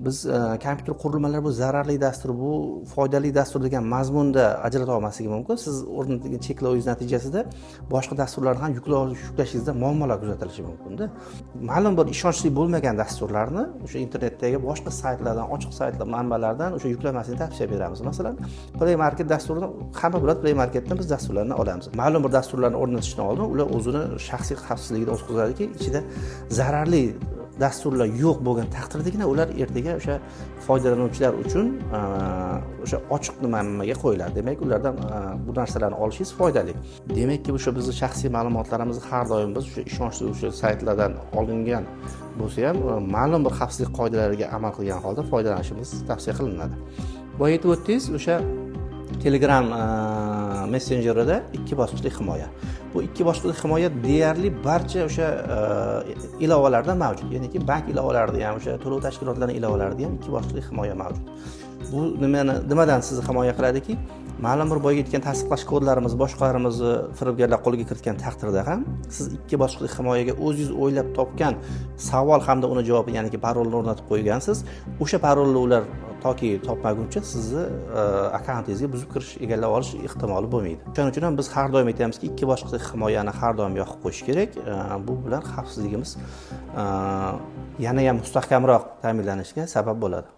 Biz kompyuter qurilmalari bu zararli dastur, bu foydali dastur degan mazmunda ajrata olmasligi mumkin. Siz o'rnatilgan cheklovingiz natijasida boshqa dasturlarni ham yuklashingizda muammolar kuzatilishi mumkinda. Ma'lum bir ishonchli bo'lmagan dasturlarni o'sha internetdagi boshqa saytlardan, ochiq saytlar manbalaridan o'sha yuklamaslikni tavsiya beramiz. Masalan, Play Market dasturini hamma biladi, Play Marketdan biz dasturlarni olamiz. Ma'lum bir dasturlarni o'rnatishdan oldin ular o'zini shaxsiy xavfsizligini o'tkazadiki, ichida zararli dasturlar yo'q bo'lgan taqdirdagina ular ertaga o'sha foydalanuvchilar uchun o'sha ochiq nimaga qo'yiladi. Demak, ulardan bu narsalarni olishingiz foydali. Demakki, o'sha bizni shaxsiy ma'lumotlarimizni har doim biz o'sha ishonchli o'sha saytlardan olingan bo'lsa ham, ma'lum bir xavfsizlik qoidalariga amal qilgan holda foydalanishimiz tavsiya qilinadi. Boya aytib o'tdingiz, o'sha Telegram messenjerida ikki bosqichli himoya. Bu ikki bosqichli himoya deyarli barcha o'sha ilovalarda mavjud. Ya'niki bank ilovalarida ham, o'sha to'lov tashkilotlarining ilovalarida ham ikki bosqichli himoya mavjud. Bu nimadan sizni himoya qiladiki, ma'lum bir boyga aytgan tasdiqlash kodlarimiz, boshqalarimizni firibgarlar qo'lga kiritgan taqdirda ham siz ikki bosqichli himoyaga o'zingiz o'ylab topgan savol hamda uni javobi, ya'niki parolni o'rnatib qo'ygansiz. O'sha parolni ular toki topmaguncha sizni akkauntingizga buzib kirish, egallab olish ehtimoli bo'lmaydi. Shuning uchun ham biz har doim aytamizki, ikki bosqichli himoyani har doim yoqib qo'yish kerak. Bu bilan xavfsizligimiz yana ham mustahkamroq ta'minlanishiga sabab bo'ladi.